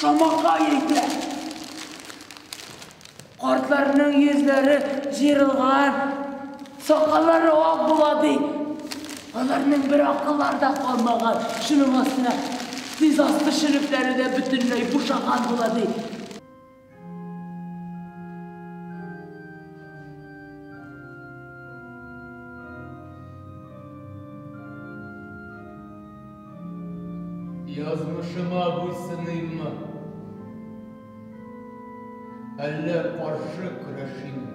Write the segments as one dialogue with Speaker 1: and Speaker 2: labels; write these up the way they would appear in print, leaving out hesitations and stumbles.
Speaker 1: Шамакай әйтә. Картларның йөзләре җыерылган, сакаллары ак була, ди. Аларның бер акыллары да калмаган. Шуның астына тез асты шөрепләре дә бөтенләй бушаган була, ди.
Speaker 2: Язмышыма буйсыныйммы? Әллә каршы көрәшимме?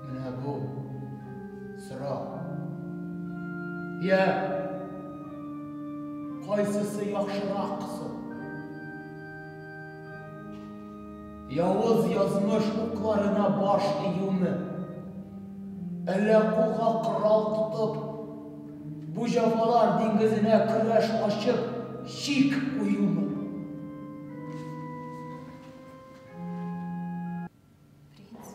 Speaker 2: Менә бу сорау. Я, кайсысы яхшырак соң? Явыз язмыш укларына баш июме? Әллә кулга корал тотып, бу җәфалар диңгезенә көрәш ачып, чик куюмы?
Speaker 3: Принц.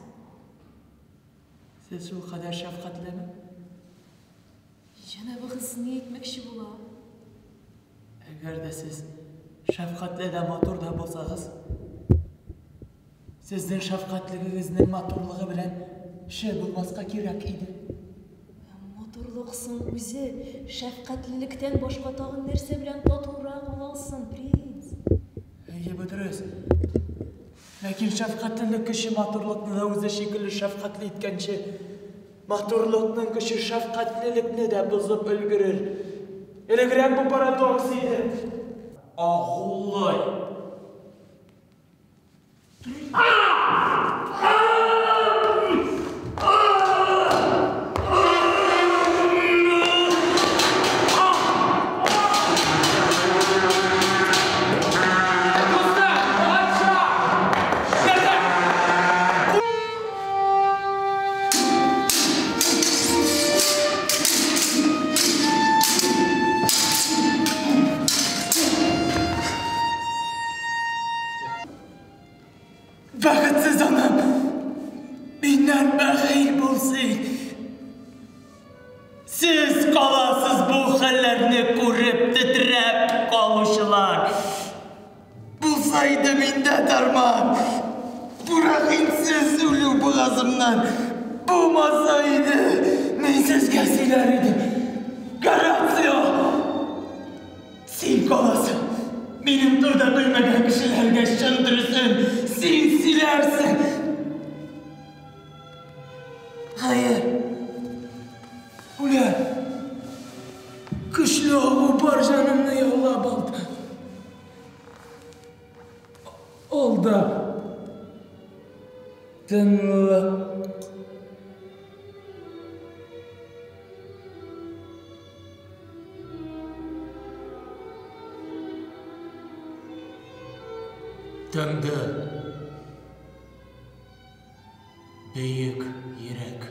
Speaker 1: Сез шул кадәр шәфкатьлеме?
Speaker 3: Җәнабыгыз ни әйтмәкче була?
Speaker 1: Әгәр дә сез шәфкатьле дә, матур да булсагыз, сезнең шәфкатьлегегезнең матурлыгы белән эше булмаска кирәк иде.
Speaker 3: Матурлык соң үзе шәфкатьлелектән башка тагын нәрсә белән татурак була алсын, принц?
Speaker 1: Әйе, бу дөрес. Ләкин шәфкатьлелек көче матурлыкны да үзе шикелле шәфкатьле иткәнче, матурлыкның көче шәфкатьлелекне дә бозып өлгерер. Элегрәк бу парадокс иде. Агулы. Бәхетсез анам, миннән бәхил булсын. Сез каласыз бу хәлләрне күреп тетрәп калучылар. Булса иде миндә дәрман, бу рәхимсез үлү бугазымнан булмаса иде, мин сезгә сөйләр идем. Горацио! Син каласың. Минем турыда белмәгән кешеләргә чын дөресен син сөйләрсең. Хәер, үләм. Көчле агу бар җанымны яулап алды. Алда тынлык.
Speaker 2: Тынды. Бөек йөрәк.